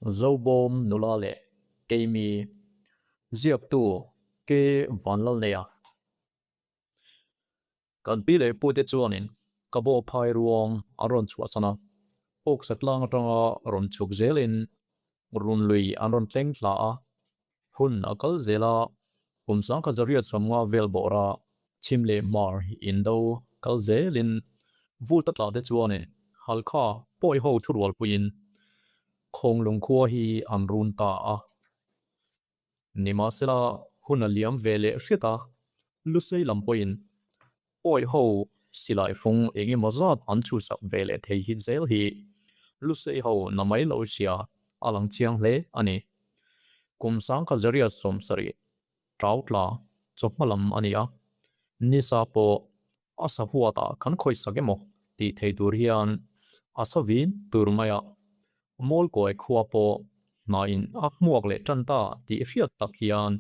Zobawm nula leh Keimi, ziaktu K Vanlalneia. Kan pi leh pute chuanin ka baw phai ruang an rawn chhuahsan a, Awksa tlang atanga rawn chhuk zelin run lui an rawn tleng thla a, hun a kal zel a, kum sangkhat zariat sawmnga vel bawhra chhim leh hmar indo kal zelin Vulta tla te chuanin Halkha pawi ho thurualpuiin Khawnglung khua hi an run ta a. Nimahsela hun a liam ve leh hriat a, Lusei lam pawhin pawi ho silai fung eng emaw zat an chhuhsak ve leh thei hi zel hi Lusei ho na mai lo sia a lang chiang hle a ni. Kum sangkhat zariat 70 tau tla chawhma lam a ni a, nisa pawh a sa huatah kan khawihsak emaw tih thei tur hian a sa vin tur mai a. Mawlkawi khua pawh hnaiin a hmuak leh tan ta tih hriat tak hian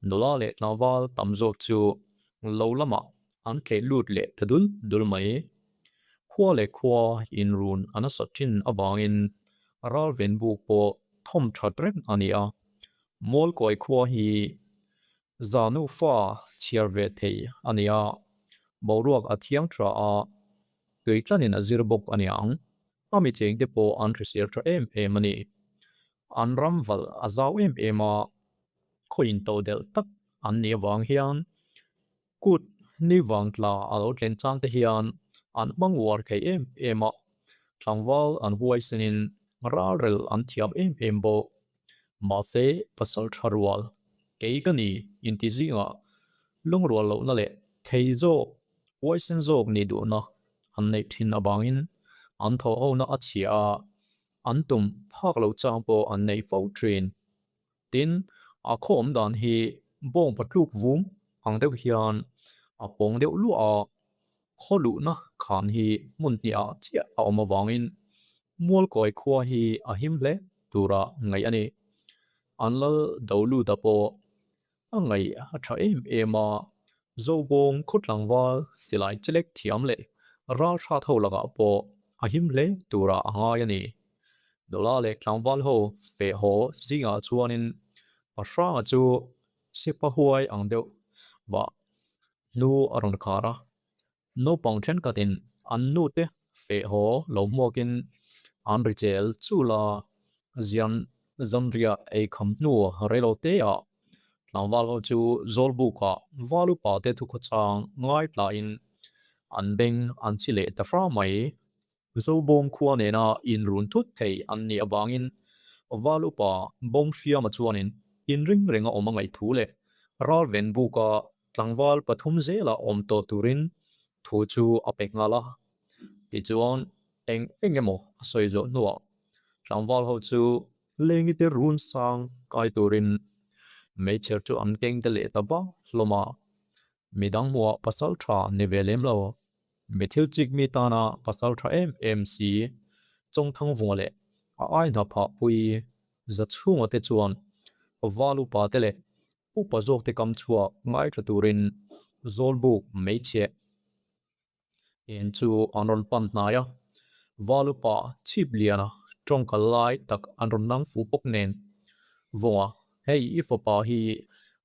nula leh tlangval tam zawk chu lo lamah an tleh lut leh ta dul dul mai. Khua leh khua inrun a nasa thin avangin ralven buk pawh thawm that reng a ni a. Mawlkawi khua hi za nufa chhiar ve thei a ni a, boruak a thiang tha a, tui tlanin a zir bawk a ni ang. A mi chengte pawh an hrisel tha em em a ni. An ram valh a zau em em a, khaw into delh tak an nih avang hian kut ni vang tla a lo tlen chang te hian an hmang uar thei em em a, tlangval an huaisinin ralrel an thiam em em bawk. Mahse pasal tha rual kei ka ni inti zingah lungrual lohna leh thei zawk huaisen zawk nih duhna an neih thin avangin an thaw hona a chhia a, an tum phak lo chang pawh an nei fo thin. Tin, a khaw awm dan hi bawng patluk vum ang deuh hian a pawng deuh luah a, khaw luhna khan hi hmun hniah chiah a awm avangin Mualkawi khua hi a him hle tura ngaih a ni. An lal do luta pawh A ngaih a tha em em a, Zobawm khaw tlangval silai chelek thiam leh ral hrat ho lakah pawh a him hle turah a ngai a ni. Nula leh tlangval ho feh haw zingah chuanin pa hranga chu sipa huai ang deuh vah hnu a rawn khar a, naupang thenkhatin an nute feh haw lo hmuakin an ri chel chul a, zian zanriah ei kham hnu reilo te ah tlangval ho chu Zawlbukah val upa te thukhawchang ngaitlaiin an beng an chi leh ta hra mai. Zobawm khua nena inrun thut thei an nih avangin val upa Bawmhriama chuanin inring renga awm a ngaih thu leh ralven buka Tlangval pathum zela awm tawh turin thu chu a pe nghal a, tichuan eng eng emaw a sawi zawh hnuah tlangval ho chu lengi te run sang kai turin meichher chu an keng te leh ta vang hlawm a, midang hmuhah pasal tha ni ve lem lo, mi thil chik mi tana pasal tha em em si Chawngthangvunga leh a ai hna phah pui za chhunga te chuan val upa te leh Upa zawkte kam chhuak ngaithla turin Zawlbuk hmeichhe en chu an rawn pan hnai a, Val upa chhip liana tawngkal lai tak an rawn nang fu bawk nen. Vawnga, hei i fapa hi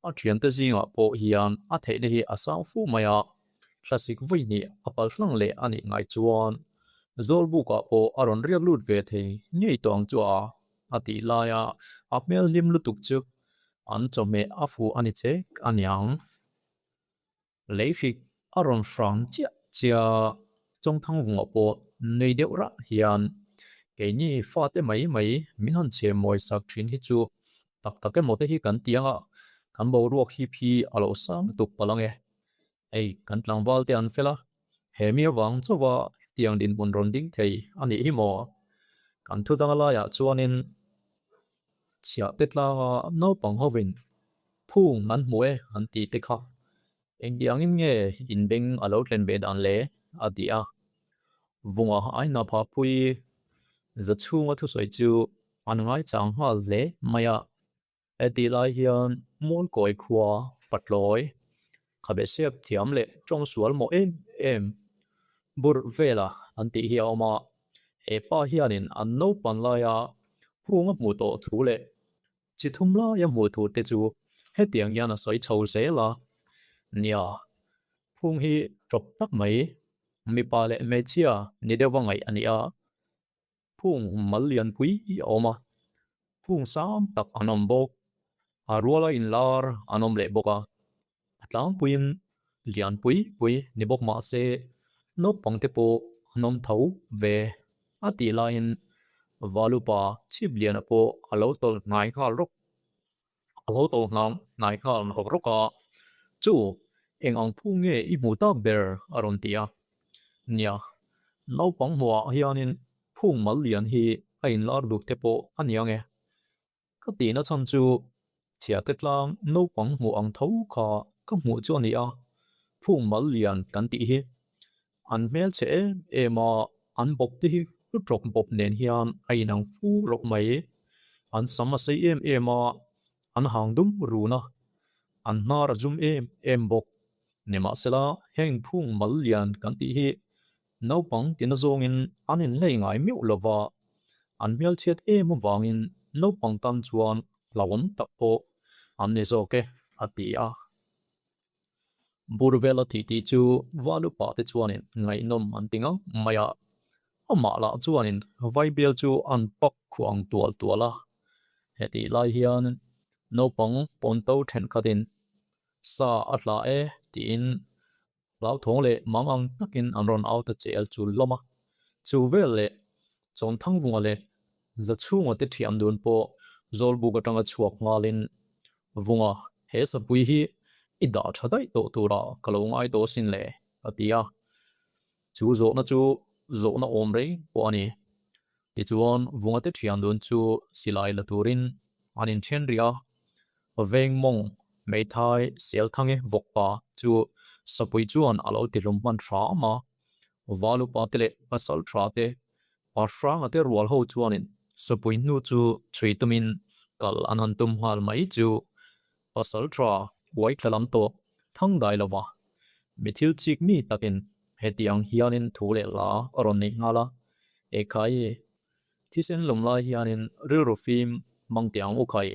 a thiante zingah pawh hian a theihna hi a sang fu mai a, thlasik vawi hnih a pal hlang leh a nih ngai chuan Zawlbukah pawh a rawn riak lut ve thei ngei tawh ang chu a. A tih laia a hmel hlim lutuk chu an chawhmeh a fuh a ni chek a niang. Leihrik a rawn hrang chiah chiah Chawngthang vungah pawh nui deuh rah hian keini fate mai mai min han chhe mawi sak thin hi chu tak tak emaw te hi kan ti anga kan boruak hip hi a lo sang lutuk palh ang e. Hei kan tlangval te an fel a, he mi avang chauha hetiang dinhmun rawn ding thei a nih hi maw? Kan thu dang laiah chuanin chhiah te tlanga naupang hovin phung an hmu e an tih te kha engtiangin nge inbeng a lo thlen ve dan le? a ti a. Vunga aina phahpui za chhunga thusawi chu an ngaichang nghal hle mai a. Hetih lai hian Mualkawi khua patlawi khabe siap thiam leh tawng sual mawh em em burh vela an tih hi a awm a, he pa hianin an naupan laia Phung a hmuh tawh thu leh chi thum lai a hmuh thu te chu hetiang hian a sawi chho zel a. Nia, phung hi tawp tak mai, mipa leh hmeichhia ni deuh a ngaih a ni a. Phung mal lianpui a awm a, phung sang tak an awm bawk. A ruala inlar an awm leh bawk a, a tlangpuiin lianpui pui ni bawk mah se naupang te pawh an awm tho ve a tih laiin Valupa chhip liana pawh a lo tawlh hnai nghal rawk a lo tawlh hnai nghal rawk rawk a, Chu, eng ang phu nge i hmuh tak ber? a rawn ti a. Nia, naupang hmuhah hianin phung mal lian hi a inlar duk te pawh a ni ang e. Ka tihna chhan chu chhiate tlang naupang hmuh ang tho kha ka hmuh chu a ni a, phung mal lian kan tih hi. An hmel chhe em em a, an bawp te hi rawk bawp nen hian a inang fu rawk mai. An sam a sei em em a, an hang dum run a, an hnar a zum em em bawk. Nimahsela, heng phung mal lian kan tih hi Naupang tina zawngin an inhlei ngai meuh lo va, an hmelchhiat em avangin naupang tan chuan hlauhawm tak pawh an ni zawk e, a ti a. Burvela titi chu Valupa te chuanin ngaihnawm an ti ngang mai a, amah lah chuanin Vaibial chu an pak khuang tual tual a. Hetih lai hian naupang pawnto thenkhatin sa a tla e tiin Hlauthawng leh mang ang takin an rawn au ta che el chul hlawm a. Chu vel leh Chawnthangvunga leh Zachhunga te thiam dun pawh Zawlbuk atanga chhuak nghalin, Vunga, he sapui hi i dah tha daih tawh turah ka lo ngai tawh asin le, a ti a. Chu zawhna chu zawhna awm rei pawh a ni. Tichuan, Vunga te thian dun chu silai la turin an inthen rih a, Veng mawng hmeithai Selthangi vawkpa chu sapui chuan a lo ti hlum hman hram a, Valupa te leh Pasal tha te, Pa Hranga te rual ho chuanin sapui hnu chu chhui tumin kal an han tum nghal mai chu Pasal tha uai thla lam tawh thang dai lova mi thil chik mi takin hetiang hianin thu leh hla a rawn neih nghal a, Ekhai Thisen lawm lai hianin rilru fim mang teh ang u khai.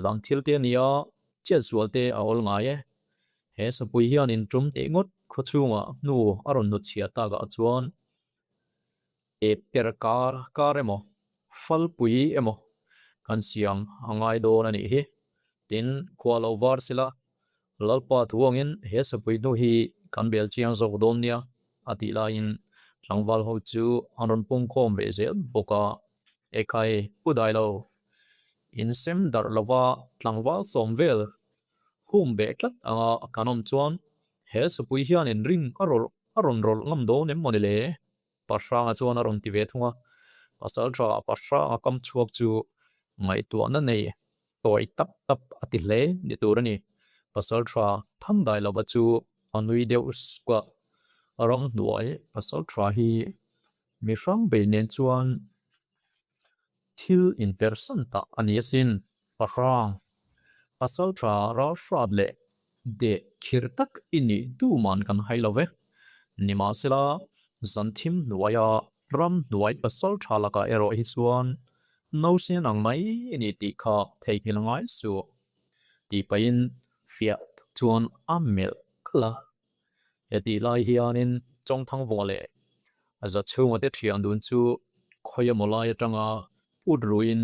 Zang thil te a nia, chiat zual te a awl ngai e. He sapui hianin tum teh ngawt khaw chhungah hnu a rawn nut chhia takah chuan e per kar kar emaw, falpui emaw kan siam a ngai dawn a nih hi. Tin, khua lo var sila Lalpa thu angin he sapui hnu hi kan bel chiang zawk dawn nia a tih laiin tlangval ho chu an rawn pungkhawm ve zel bawk a. Ekhai pu dai lo, insem darh lova tlangval sawm vel hum beh tlat anga kan awm chuan he sapui hianin ring a rawn rawlh ngam dawn em mawni le? Pahranga chuan a rawn ti ve thung a, Pasalṭha Pahranga kam chhuak chu ngaihtuahna nei tawi tap tap a ti hle ni tur a ni. Pasalṭha Thandailova chu a nui deuh suk a, ramhnuai Pasalṭha hi mi hrang bei nen chuan thil inpersan tak a ni asin. Pahrang Pasalṭha ralhrat leh deh khir tak i nih duhman kan hai lo ve. Nimahsela, zan thim hnuaia ram hnuai pasalṭha lakah erawh hi chuan nausen ang mai i ni tih kha theihnghilh ngai suh tih pahin fiah tak chuan a melh khalh a. Hetih lai hianin Chawngthangvunga leh Zachhunga te thian dun chu khawi emaw lai atanga put ruin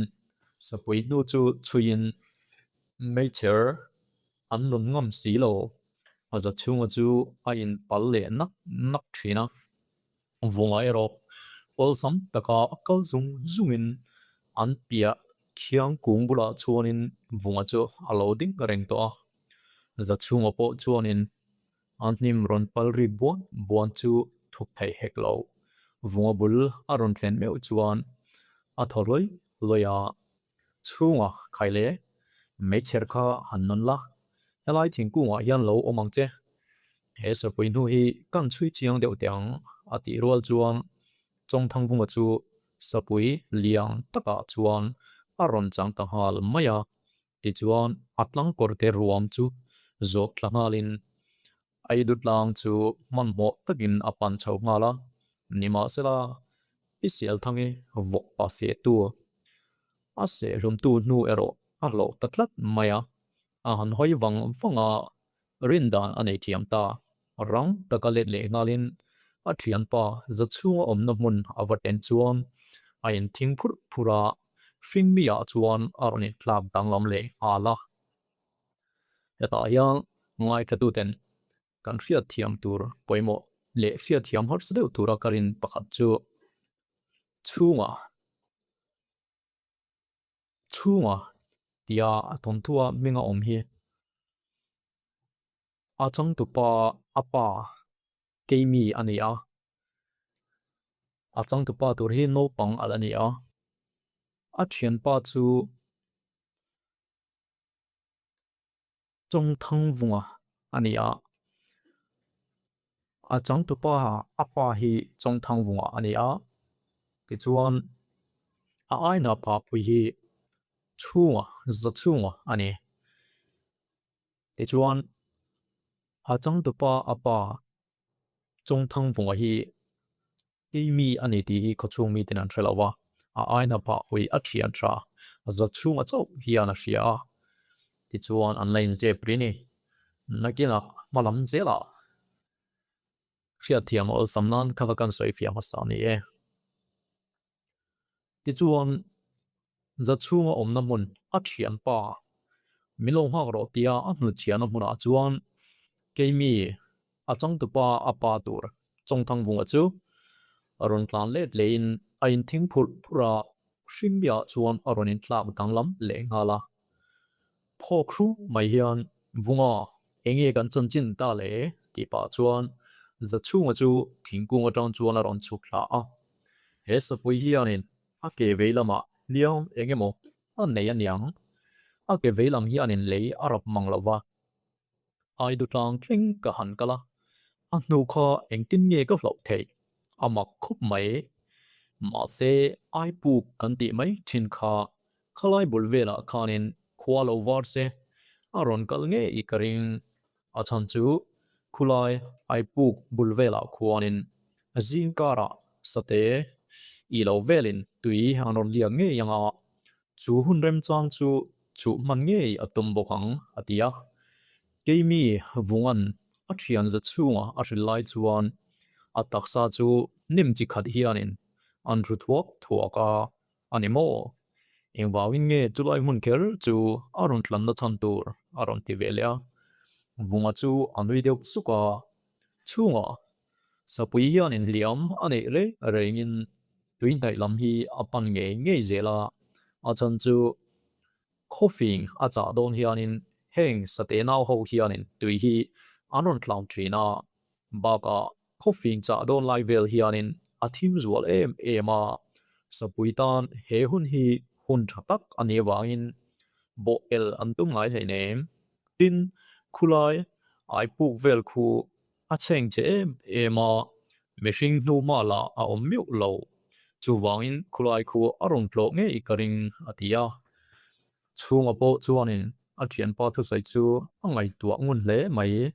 sapui hnu chu chhuiin meichher an nun ngam si lo. Zachhunga chu a inpal leh nak nak thin a, Vunga erawh awlsam taka kal zung zungin an piah khiang kung bulah chuanin Vunga chu a lo ding reng tawh a. Zachhunga pawh chuanin A hnim rawn pal rik buan buan chu thup theih hek lo. Vunga bul a rawn thlen meuh chuan a thaw luai luai a, chhunga khai le meichher kha han nawn la, helai thingkungah hian lo awm ang che. He sapui hnu hi kan chhui chiang deuh teh ang a tih rual chuan Chawngthangvunga chu sapui liang takah chuan a rawn chang ta nghal mai a. Tichuan, a tlangkawr te ruam chu zawh tla nghalin Aidu tlang chu hmanhmawh takin a pan chho nghal a, nimahsela Pi Sialthangi vawk pa feh tu. A sehhlumtu hnu erawh a hlawh ta tlat mai a, a han hawi vang vang a, rindan a nei thiam ta. Rang taka let leh nghalin a thianpa za chhunga awmna hmun a va ten chuan a inthing phurh phurh a, hringmi ah chuan a rawn inthlak danglam leh nghal a. Hetah hian ngaithlatuten kan hriatthiam tur pawimawh leh hriatthiam harsa deuh tura ka rin pakhat chu chhunga chhunga tia a thawmthua hminga awm hi a changtupa a pa keimi a ni a, a changtupa tur hi naupang a la ni a, a thianpa chu Chawngthangvunga a ni a, a changtupa a pa hi Chawngthangvunga a ni a, tichuan a aina pa pui hi Chhunga, Zachhunga a ni. Tichuan a changtupa a pa Chawngthangvunga hi Keimi a ni tih hi khawchhung miten an hre lo va, a aina pah hawi a thian tha, a za chhunga chauh hian a hria a, tichuan an la inzep ri ni. Nakinah hma lam zelah hriatthiam a awlsam nan kha va kan sawi fiah hmasa a ni e. Tichuan za chhunga awmna hmun a thian pa min lo nghak rawh tia a hnutchhiahna hmunah chuan keimi a changtupa a pa tur Chawngthangvunga chu a rawn tlan let lehin a inthing phurh phurh a, hringmiah chuan a rawn intlak danglam leh nghal a. Phawk hru mai hian Vunga enge kan chanchin ta le tih pah chuan Zachhunga chu thingkung atang chuan a rawn chhuk thla a. He sapui hianin a ke vei lamah hliam eng emaw a nei aniang. A ke vei lam hianin lei a rap mang lo va. Aidu tlang thleng ka han kal a, a hnu kha engtin nge ka hlauh theih? A mak khawp mai. Mahse, Aipuk kan tih mai thin kha khalai bul velah khanin khua lo var se, a rawn kal ngei ka ring. A chhan chu khulai Aipuk bul velah khuanin zingkarah sate i lo velin tui an rawn liak ngei ang a, chu hun remchang chu chuh hman ngei a tum bawk ang, a ti a. Keimi Vungan a thian za chhunga a hrilh lai chuan a taksa chu hnim chi khat hianin an ru thuak thuak a, a ni maw? Engvangin nge chulai hmun kher chu a rawn tlanna chhan tur a rawn ti ve leh a. Vunga chu a nui deuh suk a, chhungah Sapui hianin hliam a neih reng rengin tui hnaih lam hi a pan ngei ngei zel a, a chhan chu khawfing a chah dawn hianin heng sate nau ho hianin tui hi an rawn tlang thin a, bakah khawfing chah dawn lai vel hianin a thim zual em em a, sapui tan he hun hi hun tha tak a nih avangin bawh el an tum ngai hleinem. Tin, khulai aipuk vel khu A chheng che em em a, mihring hnu hma lah a awm meuh lo. Chuvangin khulai khu a rawn tlawh ngei ka ring, a ti a. Chhunga pawh chuanin a thianpa thusawi chu a ngaihtuah ngun hle mai.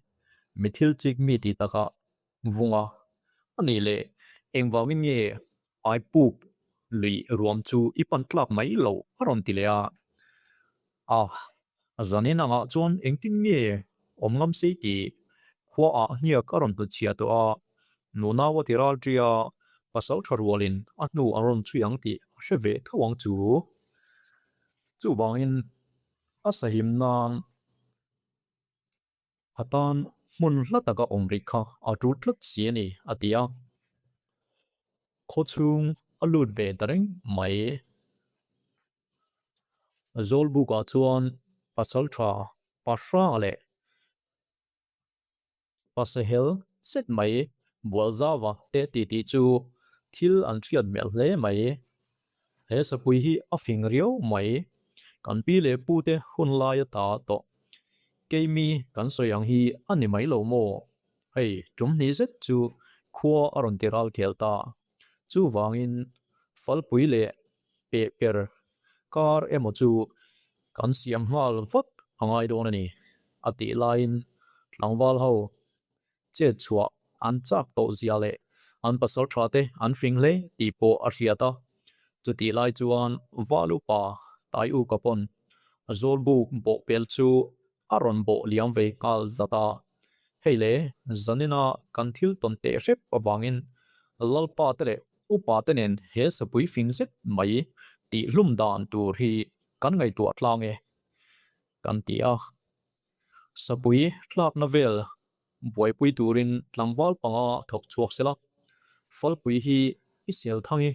Mi thil chik mi ti takah vunga a nih leh engvangin nge Aipuk lui ruam chu i pan tlak mai lo a rawn ti leh a. A, zanin angah chuan engtin nge awm ngam sei tih khua ah hniak a rawn hnuchhiah tawh a, nunau a ti ral ṭi a, pasal ṭha rualin a hnu an rawn chhui ang tih a hre ve tho ang chu. Chuvangin a sahim nan A tan hmun hla taka awm rih kha a ṭul tlat si a ni, a ti a. Khawchhung a lut ve ta reng mai. Zawlbukah chuan pasal ṭha pa hrang leh pa sehel zet mai Bualzava te titi chu thil an hriat hmel hle mai. He sapui hi a fing riau mai. Kan pi leh pu te hun lai ata tawh Keimi kan sawi ang hi a ni mai lo maw? Hei, tum hnih zet chu khua a rawn ti ral khel ta. Chuvangin falpui leh pehper kar emaw chu kan siam nghal vat a ngai dawn a ni, a tih laiin tlangval ho chet chhuah an chak tawh zia leh an pasal tha te an fing hle tih pawh a hriat a. Chutih lai chuan Valupa. Taiuka pawn Zawlbuk bawhpel chu a rawn bawh liam ve nghal zat a. Hei le, zanina kan thil tawn teh hrep avangin Lalpa te leh Upa te nen he sapui fing zet mai tih hlum dan tur hi kan ngaihtuah tlang e kan ti a. Sapui tlakna vel buaipui turin tlangval panga thawk chhuak sela, Falpui hi i sel thang i,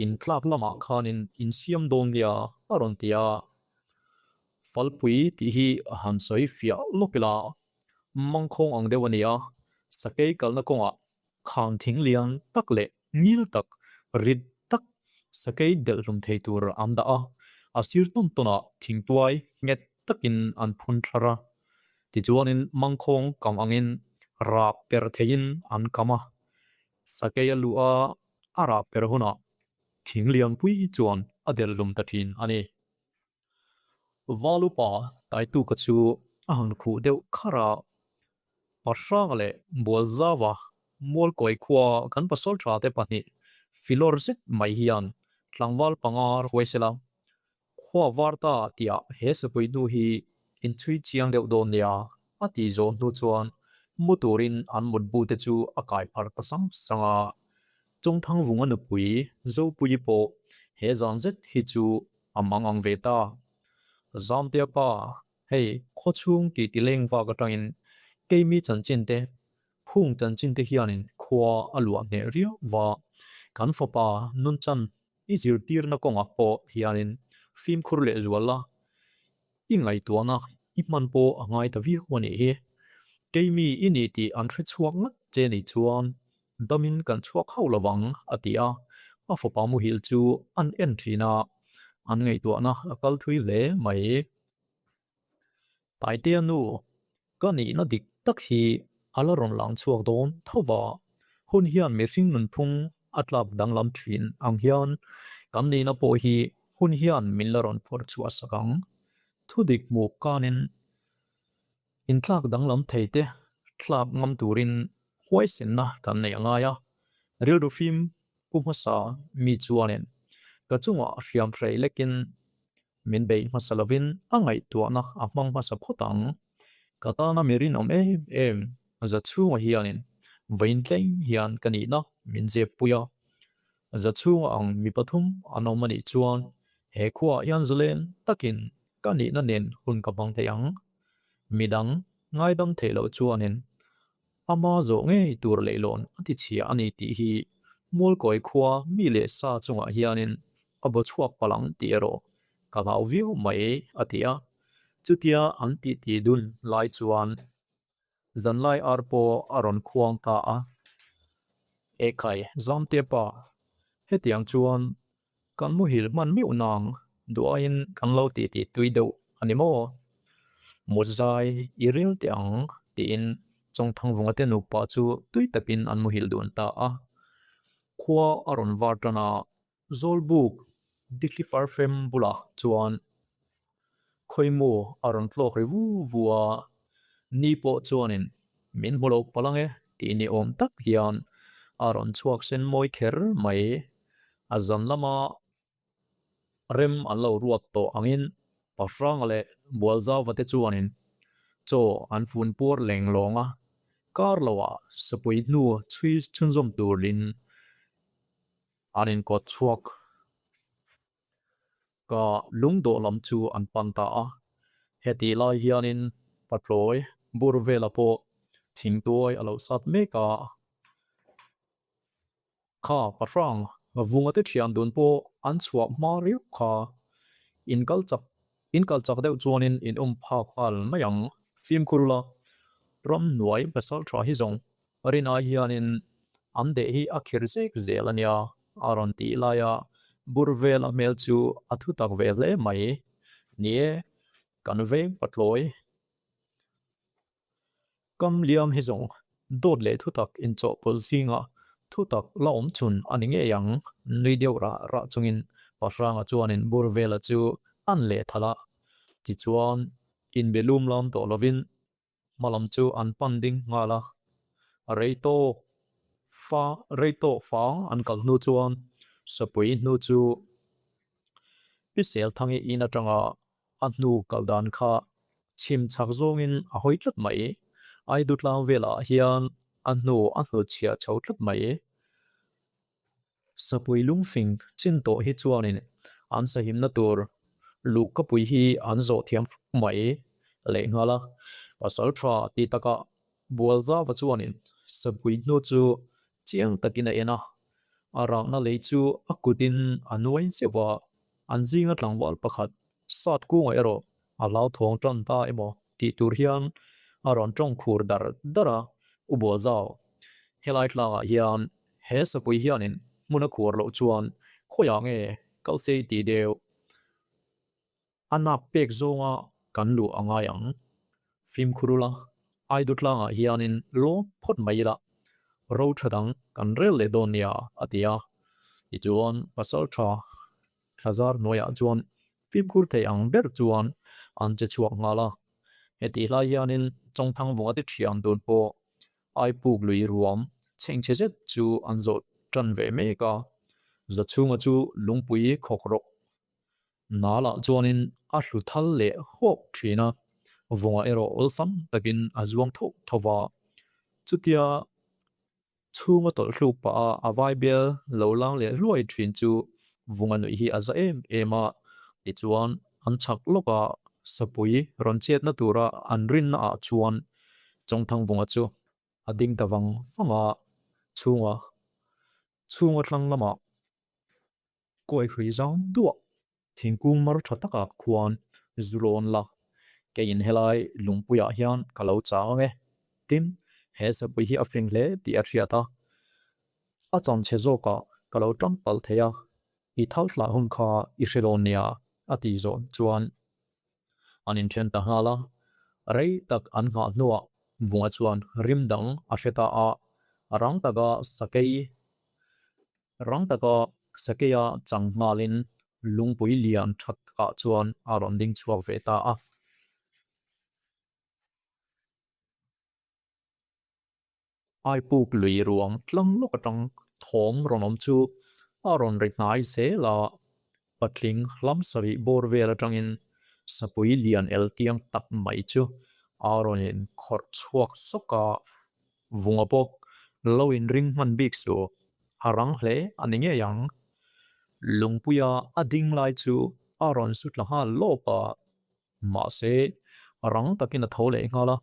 in tlak lamah khanin in siam dawn nia a rawn ti a. Falpui tih hi a han sawi fiah lawk ila, mangkhawng ang deuh a ni a, sakei kalna kawngah khang thing lian tak leh ngil tak, rit tak sakei delh hlum thei tur an dah a, a sir tawn tawnah thingtuai nghet takin an phun thlar a, tichuanin mangkhawng kam angin rah per theiin an kam a, sakei a luh a, a rah per hunah thing lianpui chuan a delh hlum ta thin a ni. Valupa Taituka chu a han khuh deuh kharh a, Pahranga leh Bualzava Mualkawi khua kan pasaltha te pahnih filawr zet mai hian tlangval panga ruai sela, khua var ta tihah he sapui hnu hi inchhui chiang deuh dawn nia a tih zawh hnu chuan mu turin an mutbu te chu a kai pharh ta sang sang a. Chawngthangvunga nupui Zopuii pawh he zan zet hi chu A mang ang ve ta. Zamtea pa, hei khawchhung tih ti leng vak atangin keimi chanchin te, phung chanchin te hianin khua a luah hneh riau va. Kan fapa Nunchan i zirtirna kawngah pawh hianin fimkhur leh zual la, i ngaihtuahna i hman pawh a ngai ta viau a nih hi. Keimi i ni tih an hre chhuak ngat che nih chuan Damin kan chhuak hauh lo vang, a ti a. A fapa muhil chu an en thin a, an ngaihtuahna a kal thui hle mai. Taitea nu, ka nihna dik tak hi a la rawn lang chhuak dawn tho va, hun hian mihring nunphung a tlak danglam thin ang hian kan nihna pawh hi hun hian min la rawn phawrh chhuah sak ang. Thudik hmuh kanin Intlak danglam thei te thlak ngam turin huaisenna kan nei a ngai a, rilru fim pu hmasa mi chuanin ka chungah hriam hrei lekin min beih hmasa lovin a ngaihtuahna a hmang hmasa phawt ang. Ka tana mi rinawm em em za chhunga hianin vawiin tleng hian ka nihna min zep pui a, za chhunga ang mi pathum an awm anih chuan he khuaah hian zalen takin Ka nihna nen hun ka hmang thei ang. Midang ngaidam theih loh chuanin ama zawh ngei tur leihlawn a ti chhia a ni tih hi Mualkawi khua mi leh sa chungah hianin a baw chhuak palh ang tih erawh ka hlau viau mai a ti a. Chutia an titi dun lai chuan Zanlai ar pawh a rawn khuang ta a. Ekhai, Zamte pa, hetiang chuan kan muhil hman meuh nang duaiin kan lo tih tih tui deuh a ni maw? Mutzai i ril teh ang tiin Chawngthangvunga te nupa chu tui takin an muhil dun ta a. Khua a rawn var tan a, Zawlbuk Dikli Farfem bulah chuan Khawimu a rawn tlawk ri vu vu a, ni pawh chuanin min hmu lo palh ang e tih ni awm tak hian a rawn chhuak sen mawi kher mai. A zan lama rem an lo ruat tawh angin Pahranga leh Bualzauva te chuanin chaw an fun puar leng lawng a, kar loah sapui hnu chhui chhunzawm turin an inkawt chhuak. Ka lungdawh lam chu an pan ta a, hetih lai hianin patlawi bur vela pawh thingtuai a lo sat mek a. Kha pahrang vunga te thian dun pawh an chhuah hma riau kha, in kal chak in kal chak deuh chuanin in um phak nghal mai ang. Fimkhur la, ramhnuai pasal tha hi zawng Rin ai hianin an deh hi a khir zek zel a nia, a rawn tih laia bur vel a hmel chu a thu tak ve hle mai. Ni e, kan veng patlawi kam liam hi zawng dawt leh thu tak inchawhpawlh zingah thu tak la awm chhun a ni ngei ang, nui deuh rah rah chungin Pahranga chuanin bur vela chu an leh thalh a, tichuan inbe lum lam tawh lovin Hma lam chu an pan ding nghal a, rei tawk fa rei tawk fang an kal hnu chuan sapui hnu chu Pi Selthangi in atanga a hnu kal dan kha chhim chhak zawngin a hawi tlat mai. Aidutlang velah hian a hnu a hnutchhiah chho tlat mai. Sapui lungfing chin tawh hi chuanin an sahimna tur luhkapui hi an zawh thiam fuk mai lehnghal a. Pasal tha ti takah Bualzava chuanin sapui hnu chu chiang takin a en a, a rakna lei chu a kutin a nuai zeuh a, an zinga tlangval pakhat sat kungah erawh a hlauthawng tan ta emaw tih tur hian a rawn tawng khur dar dar a, U Bualzau, helai tlangah hian he sapui hianin hmun a khuar loh chuan khawiah nge kal sei tih deuh a nak pek zawnga kan luh a ngai ang. Fimkhur ula, Aidu tlangah hianin lawm phawt mai ila, ro tha dang kan rel leh dawn nia, a ti a. Tichuan, Pasaltha Thlazar hnuaiah chuan fimkhur thei ang ber chuan an che chhuak nghal a. Hetih lai hianin Chawngthang vunga ti thiam dun pawh Aipuk lui ruam chhengchhe zet chu an zawh tan ve mek a. Zachhunga chu lungpui khawk rawk nalah chuanin a hlu thal leh huak thin a, vunga erawh awlsam takin a zuang tho tho va. Chutia Chhunga tawlh hluk pah a a vai bial lo lang leh hluai thin chu vunga nuih hi a za em em a, tichuan an chhak lawk a, sapui rawn chetna tura an rinna ah chuan Chawngthang vunga chu a ding ta vang vang a, chhunga chhunga thlang lamah Kawi hrui zang duah thingkung mar tha takah khuan zu rawn la, keiin helai lungpuiah hian ka lo chang ang e. Tin, he sapui hi a fing hle tih a hriat a, a chanchhe zawkah ka lo tang palh thei a, i thal thlah hun kha i hre dawn nia a tih zawh chuan an inthen ta nghal a, rei tak an nghah hnuah Vunga chuan rim dang a hre ta a, a rang taka sakei Rang taka Sakeia chang nghalin lungpui lian tha takah chuan a rawn ding chhuak ve ta a. Aipuk lui ruang tlang lawk atang thawm rawn awm chu a rawn ri hnai zel a, patling hlam sarih bawr vel atangin sapui lian el tiang tak mai chu a rawn inkhawrh chhuak sawk a. Vunga pawh lo inring hman bik suh, a rang hle a ni ngei ang. Lungpuia a ding lai chu a rawn su tla nghal lawp a, mahse rang takin a tho leh nghal a.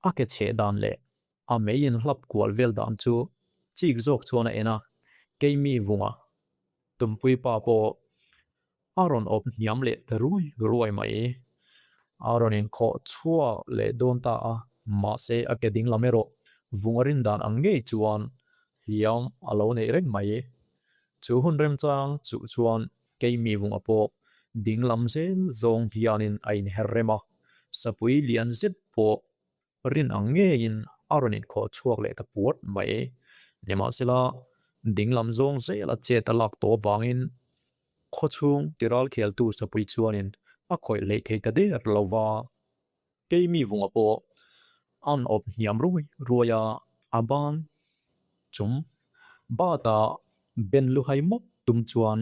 A ke chheh dan leh a mei inhlap kual vel dan chu chik zawk chuan a en a, Keimi Vunga Tumpui pa pawh a rawn awp hniam leh ta ruai ruai mai. A rawn inkhawh chhuak leh dawn ta a, mahse a ke ding lam erawh vung a rin dan ang ngei chuan hliam a lo neih reng mai. Chu hun remchang chuh chuan keimi vunga pawh ding lam zel zawng hianin a inher rem a, sapui lian zet pawh rin ang ngeiin a rawn inkhawh chhuak leh ta puat mai. Nimahsela, dinglam zawng zela chet a lak tawh avangin khawchhung tiral kheltu sapui chuanin a khawih hleih thei ta der lo va. Keimi vunga pawh an awp hniam ruai ruai a, a ban chung bata ben luhai mawp tum chuan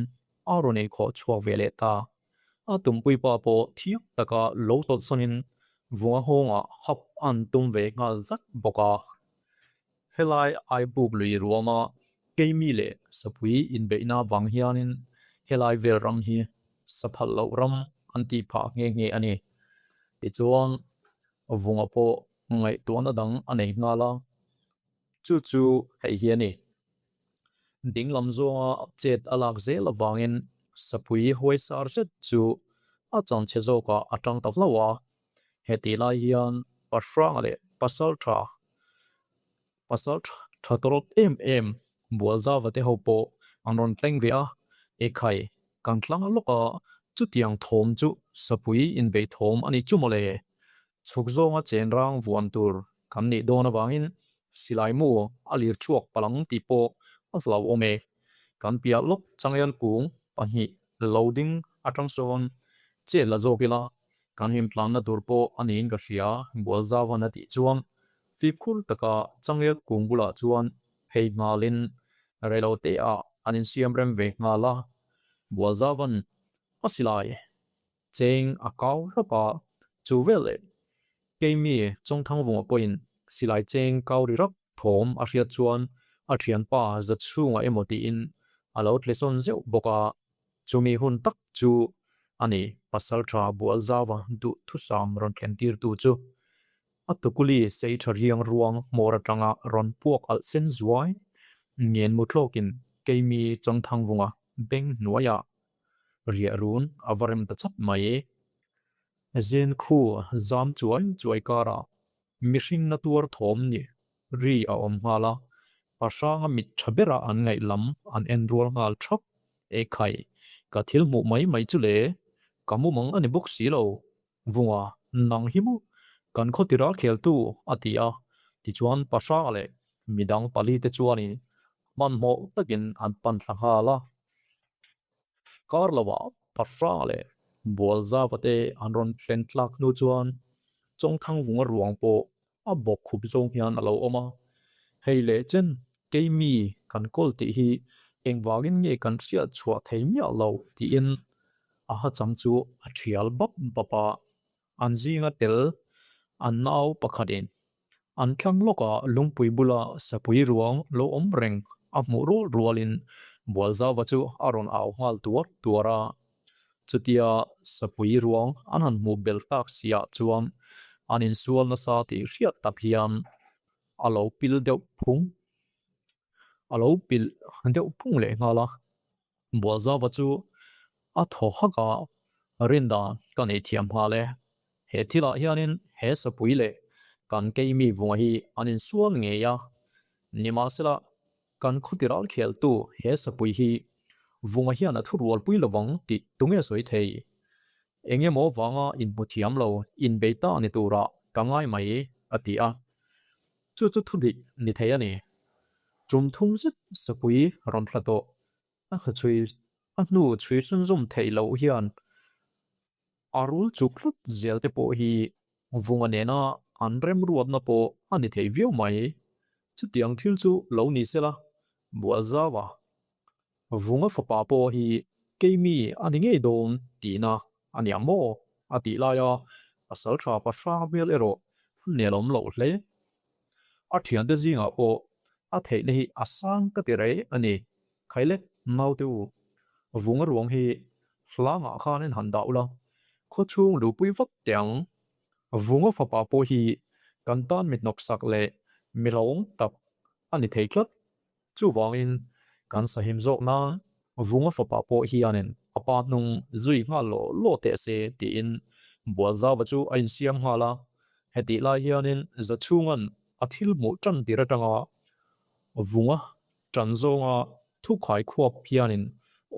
a rawn inkhawh chhuak ve leh ta. A tumpui pa pawh thiam taka lo tawlhsawnin vunga nghawngah hap an tum ve nghal zat bawk a. Helai Aibuk lui ruama keimi leh sapui inbeihna vang hianin helai vel ram hi saphalh loh ram an tih phah nghe nghe a ni. Tichuan, vunga pawh ngaihtuahna dang a nei nghal a. Chu chu hei hi a ni. Dinglam zawnga chet a lak zel avangin sapui huaisar zet chu a chanchhe zawkah a tang ta hlauh a. Hetih lai hian Pahranga leh Pasaltha Pasal tha tawlh em em Bualzava te ho pawh an rawn tleng ve a. Ekhai, kan tlang lawk a, chutiang thawm chu sapui inbeih thawm a ni chu mawle. Chhuk zawnga chen rang vuan tur kan nih dawn avangin silai mu a lir chhuak palang tih pawh a hlauhawm e. Kan piah lawk changel kung pahnih lo ding atang sawn chet la zawk ila kan him tlanna tur pawh a niin ka hria, Bualzavan a tih chuan fimkhur taka changel kung bulah chuan phei nghalin reilote ah an insiam rem ve nghal a. Bualzauva'n a silai cheng a kau hlawp a, chu vel leh keimi Chawngthangvunga pawhin silai cheng kau ri rap thawm a hriat chuan a thianpa Zachhunga emaw tiin a lo tlesawn zeuh bawk a, chumi hun tak chu a ni Pasaltha Bualzauva duhthusam rawn thlen tirtu chu. A tukuli sei tha riang ruang hmawr atanga rawn puak alh sen zuai ngen mu tlawkin keimi Chawngthangvunga beng hnuaiah riah run a va rem ta chap mai. Zen khu zam chuai chuai karah mihring na tuar thawm ni ri a awm nghal a, pa hranga mit tha bera an ngaih lam an en rual nghal thap. Ekhai, ka thil hmuh mai mai chu le, ka mumang a ni bawk si lo. Vunga, nang hi maw? Kan khaw tiral kheltu, a ti a. Tichuan pa hranga leh midang pali te chuanin hmanhmawh takin an pan thla nghal a. Kar lovah Pahranga leh Bualzava te an rawn thlen tlak hnu chuan Chawngthangvunga ruang pawh a bawk khup zawng hian a lo awm a. Hei leh chen keimi kan kawl tih hi engvangin nge kan hriat chhuah thei miah lo tiin a hachang chu a thial bap bap a. An zinga tel an nau pakhatin An thlang lawkah lungpui bula sapui ruang lo awm reng a hmuh rual rualin Bualzauva chu a rawn au nghal tuar tuar a. Chutia sapui ruang an han hmuh belh tak siah chuan an insual nasa tih hriat tak hian a lo pil deuh phung a lo pilh deuh phung leh nghal a. Bualzauva chu a thaw hak a, Rindan ka nei thiam nghal e. He thilah hianin he sapui leh kan keimi vunga hi an insual ngei a. Nimahsela, kan khawtiral kheltu he sapui hi vunga hian a thurualpui lovang tih tunge sawi thei? Engemaw vanga inhmu thiam lo inbei ta ni turah ka ngai mai, a ti a. Chu chu thudik ni thei a ni. Tum thum zet sapui rawn thla tawh a hnuchhui a hnu chhui chhunzawm theih loh hian a rul chuk hlut zel te pawh hi vunga nena an remruatna pawh a ni thei viau mai. Chutiang thil chu lo ni sela, Bualzauva vunga fapa pawh hi keimi a ni ngei dawn tihna a nia maw? a tih laia pasaltha pahrang hmel erawh nelawm loh hle. A thiante zingah pawh a theihna hi a sang ka ti rei a ni. Khaile, naute u, vunga ruang hi hlangah khanin han dah ula, khawchhung luhpui vak teh ang. Vunga fapa pawh hi kan tan mit hnawksak leh mi hlauhawm tak a ni thei tlat. Chuvangin kan sahim zawk nan Vunga fapa pawh hianin a pa hnung zui nghal law law teh se tiin Bualzauva chu a insiam nghal a. Hetih lai hianin Zachhunga'n a thil hmuh tan tir atanga Vunga tan zawnga thukhai khuap hianin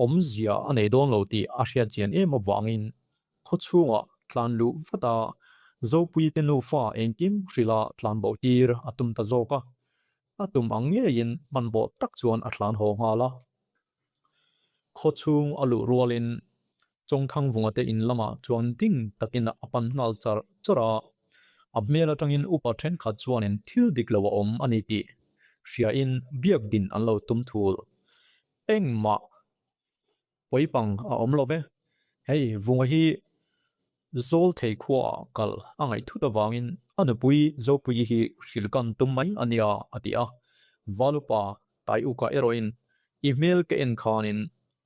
awmzia a nei dawn lo tih a hriatchian em avangin Khawchhungah tlan luh vat a, Zopuite nufa engkim hrilha tlan bo tir a tum ta zawk a. A tum ang ngeiin hmanhmawh tak chuan a tlan haw nghal a. Khawchhung a luh rualin Chawngthangvunga te in lamah chuan ding takin a pan nghal char char a. A hmel atangin upa thenkhat chuanin thil dik lo a awm a ni tih hriain biak din an lo tum thul. Engmah Pawipang a awm lo ve. Hei Vunga hi Zawl thei khuaah kal a ngaih thut avangin a nupui Zopuii hi hrilh kan tum mai a nia a ti a. Valupa Taiuka erawhin i hmel ka en khanin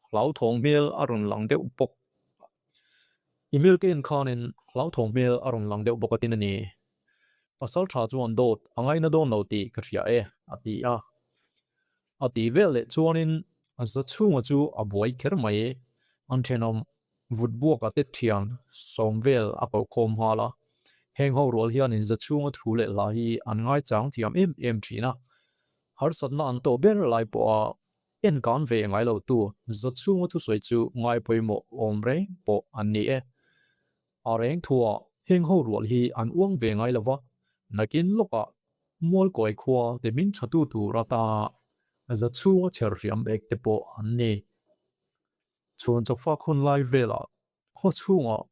hlauthawng hmel a rawn lang deuh bawk I hmel ka en khanin hlauthawng hmel a rawn lang deuh bawk a tin a ni. Pasal tha chuan dawt a ngaina dawn lo tih ka hria e a ti a. A tih vel leh chuanin Zachhunga chu a buai kher mai. An thenawm vut buaka te thian sawm vel a koh khawm nghal a. Heng ho rual hianin Zachhunga thu leh hla hi an ngaichang thiam em em thin a. Harsatna an tawh ber lai pawha en kan ve ngai lo tu Zachhunga thusawi chu ngai pawimawh awm reng pawh an ni e. A reng thuah heng ho rual hi an uang ve ngai lova, nakin lawkah Mualkawi khua te hming thatu tur ata za chhunga chher hriam ek te pawh an ni. Chhuan chawfak hun lai velah khaw chhungah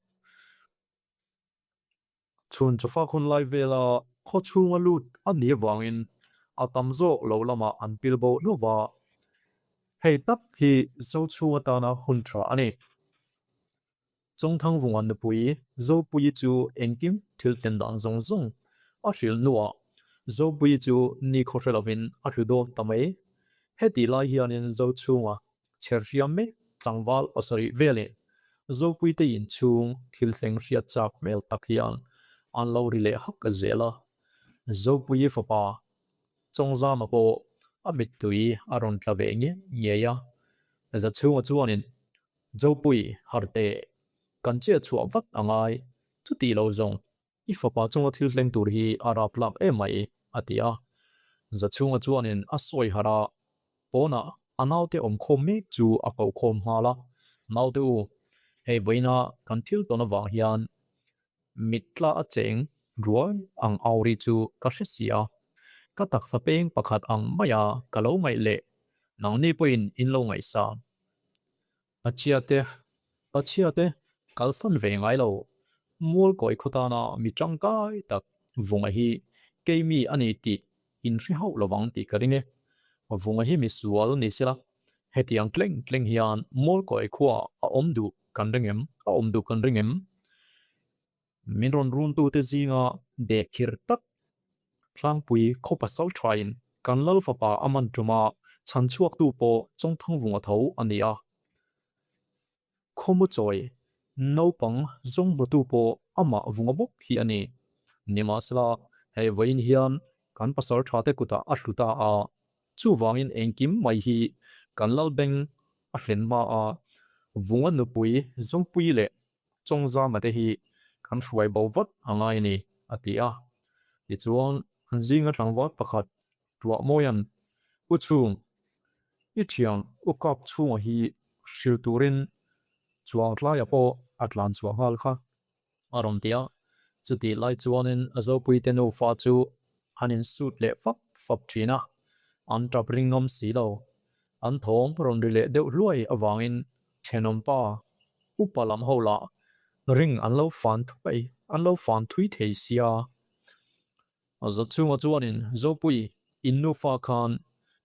Chhuan chawfak hun lai vela khaw chhunga lut a nih avangin a tam zawk lo lamah an pil bo hlauh va. Hei tak hi Zochhung atana hun tha a ni. Chawngthangvunga nupui Zopuii chu engkim thil thlen dan zawng zawng a hrilh hnuah Zopuii chu nikhaw hre lovin a tlu dawn ta mai. Hetih lai hianin Zochhunga chher hriam mek tlangval pasarih velin Zopuii te inchhung thil thleng hriat chak hmel tak hian an lo ri leh hak zel a. Zopuii fapa Chawngzama pawh a mittui a rawn tla ve nge ngei a, Zachhunga chuanin Zopui harte kan chiah chhuah vat a ngai, chuti lo zawng i fapa chunga thil thleng tur hi a rap tlak em mai a ti a. Zachhunga chuanin a sawi harh a, pawnah a naute awm khawm mek chu a koh khawm nghal a, Naute u, hei vawiina kan thil tawn avang hian Mitla a cheng rual ang auri chu ka hre si a, ka taksa peng pakhat ang maia ka lo ngaih leh nangni pawhin in lo ngaihsa. Pachhia te, pachhia te kalsan ve ngai lo, mual kawi khaw tana mi tangkai tak vunga hi keimi a ni tih in hre hauh lovang tih ka ring e. Vunga hi misual ni sela, hetiang tleng tleng hian mual kawi khua a awm duh kan ring em? A awm duh kan ring em? Min rawn runtute zinga dehkhir tak Tlangpui khaw pasal thain kan Lal fapa a man tuma chhan chhuaktu pawh Chawngthangvunga tho a ni a. Khawmu chawi naupang zawng hmutu pawh amah vunga bawk hi a ni. Nimahsela, hei vawiin hian kan pasal thate kutah a hlu ta a, chuvangin engkim mai hi kan Lalbeng a hlen hma a, vunga nupui Zawngpui leh Chawngzama te hi kan hruai bo vat a ngai a ni, a ti a. Tichuan, an zinga tlangval pakhat Tuahmawia'n, U Chhung, i thiang U Kap chhunga hi hril turin chuang tlaia pawh a tlan chhuah nghal kha a rawn ti a. Chutih lai chuanin a Zopuite nufa chu an insut leh fap fap thin a, an tap ring ngam si lo. An thawm rawn ri leh deuh hluai avangin thenawmpa upa lam ho lah ring an lo fan thuai an lo fan thui thei sia. A chhunga chuanin Zopui in nufa khan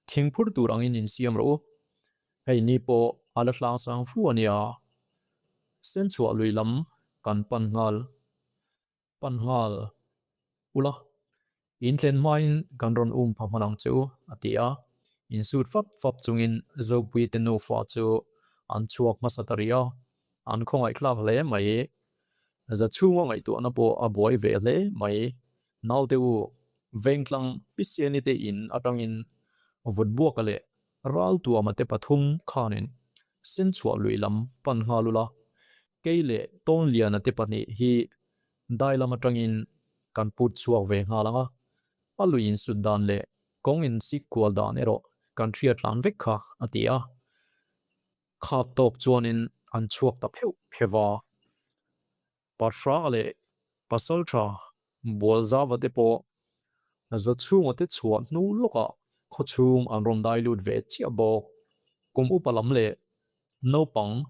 thing phur tur angin in siam rawh u. Hei ni pawh a la hlang sang fu a nia. Senchhuah lui lam kan pan nghal pan nghal ula, in thlen hmain kan rawn um pha hman ang che u, a ti a. Insut fap fap chungin Zopui te nufa chu an chhuak hmasa ta rih a, an khawngaihthlak hle mai. Za chhunga ngaihtuahna pawh a buai ve hle mai. Naute u, Vengtlang Pisiani te in atangin Vutbuaka leh Raltuama te pathum khanin Senchhuah lui lam pan nghal ula, kei leh Tawnliana te pahnih hi dai lam atangin kan put chhuak ve nghal ang a, a lui insut dan leh kawng insik kual dan erawh kan hriat tlan vek kha, a ti a. Khap tawk chuanin an chhuak ta pheuh pheuh a. Pahra leh Pasaltha Bualzava te pawh Zachhunga te chhuah hnu lawkah khawchhung an rawn dai lut ve chiah bawk. Kum upa lam leh naupang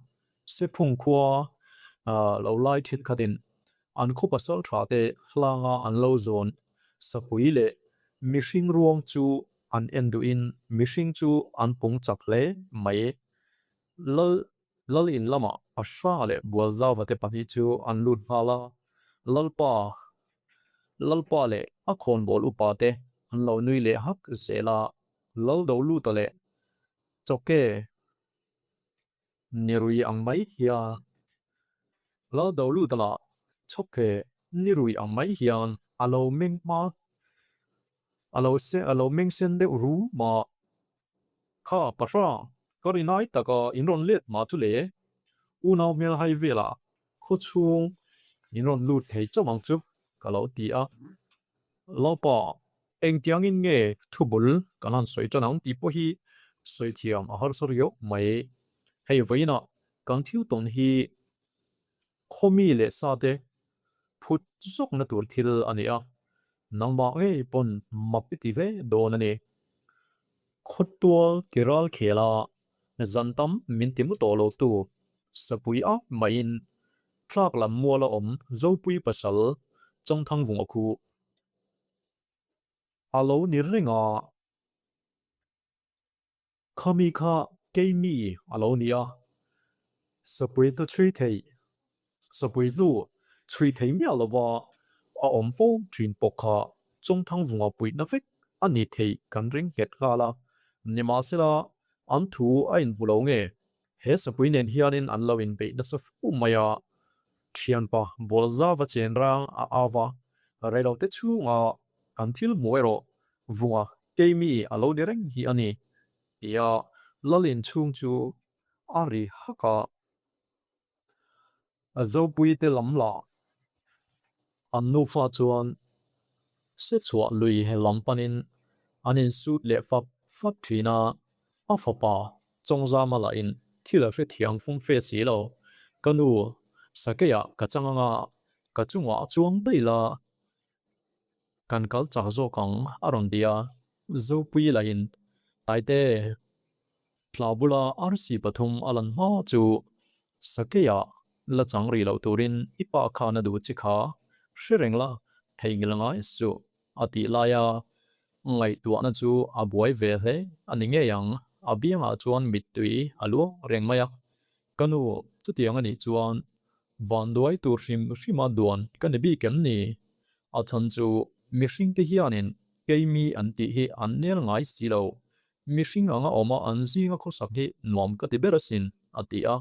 Sephung khua lo lai thenkhatin an khaw Pasaltha te hlanga an lo zawn sapui leh mihring ruang chu an en duhin mihring chu an pung chak hle mai. Lal Lal in lamah Pasha leh Bualzava te pahnih chu an lut nghal a, Lalpa, Lalpa leh a khawnbawl upa te an lo nui leh hak zel a, Lal do luta leh Chawke Nirui ang mai hian Lal do luta lah Chawke Nirui ang mai hian a lo meng hma a lo a lo meng sen deuh ru mah. Kha Pasha, ka rinai taka in rawn let mah chu le, unau hmel hai velah khaw chhung in rawn lut thei chauh ang chu ka lo ti a. Lalpa, engtiangin nge thubul kan han sawi tan ang tih pawh hi sawi thiam a harsa riau mai. Hei vawiinah kan thil tawn hi khawmi leh sate phut zawkna tur thil a ni a, nangmah ngei pawn mak i ti hle dawn a ni. Khawtual ti ral khel a, zan tam min ti mu tawh lo tu Sapui a maiin tlak lam muala awm Zopui pasal Chawngthangvunga khu a lo ni reng a. Khami kha Keimi a lo ni a, sapui hnu chhui thei, sapui hnu chhui thei miah lova a awm fo thin pawh kha Chawngthangvunga puihna vek a ni theih kan ring nghet nghal a. Nimahsela, an thu a inhmu lo nge? He sapui nen hianin an lo inbeih nasa fu mai a, thianpa Bawlzava chen rang a au va, reilote chhunga kan thil hmuh erawh vunga keimi a lo ni reng hi a ni, tia Lalin chhung chu a ri hak a. A Zopuite lam lah an nufa chuan se chhuah lui he lam panin an insut leh fap fap thin a, a fapa Chawngzama lahin thil a hrethiam fum fe si lo, Ka nu, Sakeiah ka chang anga ka chungah chuang daih la, kan kal chak zawk ang a rawn ti a, Zopui lahin Taite, Thla bula arsi pathum a lan hma chu Sakeia la chang rih loh turin i pa khan a duh chi kha hre reng la, theihnghilh ngai suh a tih laia ngaihtuahna chu a buai ve hle a ni ngei ang, a biangah chuan mittui a luang reng mai a. Ka nu, chutiang a nih chuan vanduai tur hrim hrima duan ka ni bik em ni? A chhan chu mihringte hianin keimi an tih hi an nel ngai si lo. Mihring anga awma an zinga khawsak hi nuam ka ti ber asin, a ti a,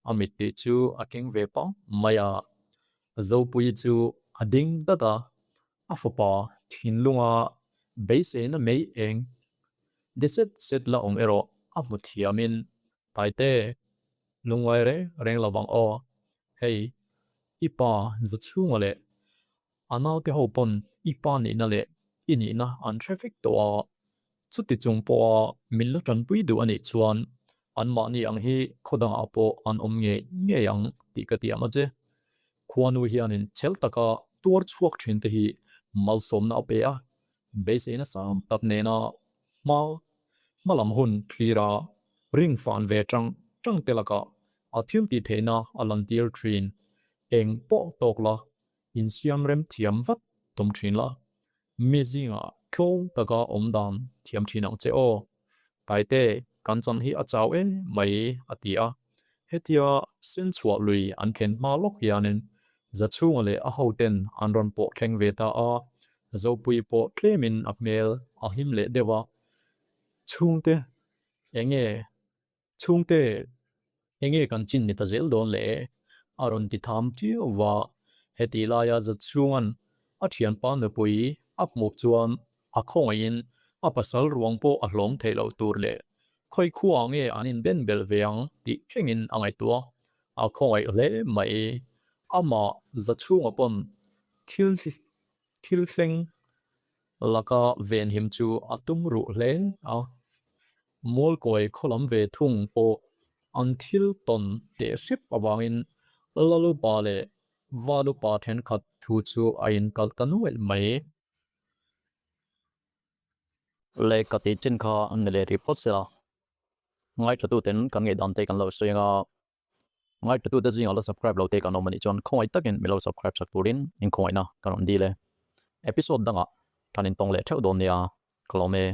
a mittui chu a keng ve pang mai a. Zopuii chu a ding dat a, a fapa thinlunga beiseina mei eng de set set la awm erawh a hmu thiamin, Taite, lungngai reng reng lo vang aw, hei i pa Zachhunga leh A naute ho pawn i pa nihna leh i nihna an hre vek tawh a, chuti chung pawha min la tanpui duh a nih chuan anmahni ang hi khaw dangah pawh an awm ngei ngei ang tih ka tiam a che. Khuanu hianin chhel taka tuar chhuak thin te hi malsawmna a pe a, beiseina sang tak nena hma hmalam hun thlir a, ring fan ve tang tang te lakah a thil tih theihna a lantir thin. Eng pawh tawk la Insiam rem thiam vat tum thin la, mi zingah tlawm taka awm dan thiam thin ang che aw. Taite, kan chan hi a chau em mai a ti a. Hetia Senchhuah lui an thlen hma lawk hianin Zachhunga leh a hoten an rawn pawh thleng ve ta a, Zopui pawh tlemin a hmel a hlim leh deuh a. Chhungte, enge Chhungte, enge kan chin ni ta zel dawn le? a rawn ti tham chiau va. Heti laia Zachhunga'n a thianpa nupui a hmuh chuan a khawngaihin a pasal ruang pawh a hlawm theih loh tur leh khawi khuaah nge an inben belh ve ang tih thlengin a ngaihtuah. A khawngaih hle mai. Amah Zachhunga pawn thil thil thleng laka venhim chu a tum ruh hle a. Mualkawi khawlam ve thung pawh an thil tawn teh hrep avangin Lalupa leh Valupa thenkhat thu chu a inkalh ta nuaih mai. Leh ka tih chin kha an ni leh rih phawt se la, ngaithlatuten kan ngaihdan te kan lo sawi anga ngaithlatute zingah la subscribe lo te kan awm anih chuan khawngaih takin min lo subscribe sak turin inkhawngaihna kan rawn dil e. Episode dangah kan intawng leh theuh dawn nia, ka lawm e.